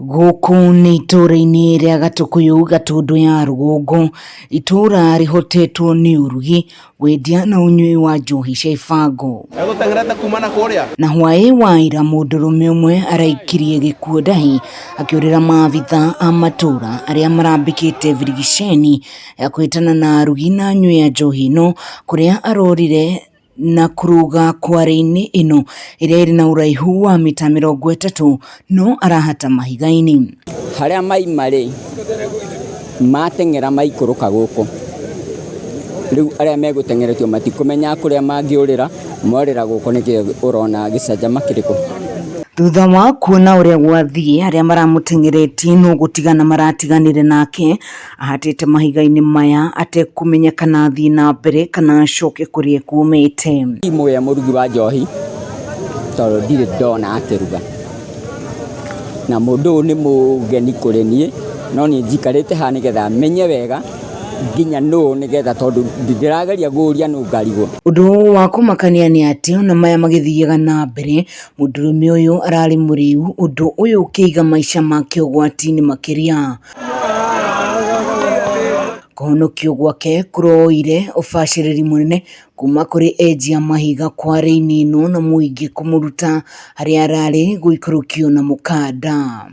Gũkũ nĩ itũũra-inĩ rĩa Gatũkũyũ, Gatũndũ ya rũgongo, itũũra rĩhotetwo nĩ ũrugi, wendia na ũnyui wa njohi cia ibango. Egũteng'erete kuma na kũrĩa. Na hwaĩ wa ira mũndũrũme ũmwe araikirie gĩkuũ ndahi akĩũrĩra maabitha a matũũra arĩa marambĩkĩte birigiceni ya kũhĩtana na arugi na anyui a njohi ĩno kũrĩa arorire na kũrũga kware-inĩ ĩno ĩrĩa ĩrĩ na ũraihu wa mita 30 no arahata mahiga-inĩ. Harĩa maima rĩ, mateng'era maikũrũka gũkũ, rĩu arĩa megũteng'eretio matikũmenya kũrĩa mangĩũrĩra, morĩra gũkũ nĩkĩo ũrona gĩcanjama kĩrĩkũ. Thutha wa kuona ũrĩa gwathiĩ, arĩa maramũteng'eretie no gũtigana maratiganire nake ahatĩte mahiga-inĩ maya atekũmenya kana athiĩ na mbere kana acoke kũrĩa ekuumĩte. Ndimũĩ e mũrugi wa njohi tondũ ndirĩ ndona akĩruga, na mũndũ ũyũ nĩ mũgeni kũrĩ niĩ, no niĩ njikarĩte haha nĩgetha menye wega nginya nũ nĩgetha tondũ ndĩrageria gũria nũ ngarigwo. Ũndũ wa kũmakania nĩ atĩ ona maya magĩthiaga na mbere, mũndũrũme ũyũ ararĩ mũrĩu, ũndũ ũyũ ũkĩiga maica make ũgwati-inĩ makĩria. Kũhonokio gwake kũroire ũbacĩrĩri mũnene kuma kũrĩ enji a mahiga kware-inĩ ĩno na mũingĩ kũmũruta harĩa ararĩ gũikũrũkio na mũkanda.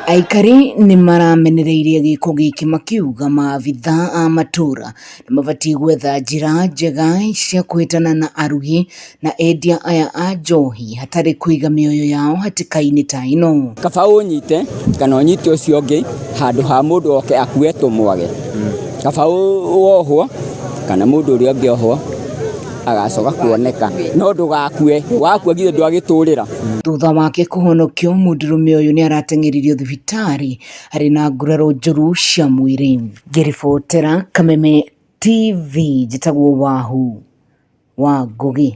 Aikari nĩ maramenereirie gĩko gĩkĩ makiuga maabitha a matũra nĩ mabatiĩ gwetha njĩra njega cia kũhĩtana na arugi na endia aya a njohi hatarĩ kũiga mĩoyo yao hatĩka-inĩ ta ĩno. Kaba ũnyite kana ũnyite ũcio ũngĩ handũ ha mũndũ oke akue tũmwage. Kaba wohwo kana mũndũ ũrĩa ũngĩ ohwo agacoka kuoneka no ndũgakue, wakua githĩ ndwagĩtũrĩra. Thutha wake kũhonokio, mũndũrũme ũyũ nĩ arateng'eririo thibitarĩ arĩ na nguraro njũru cia mwĩrĩ. Ngĩribotera Kameme TV, njĩtagwo Wahu wa Ngũgĩ.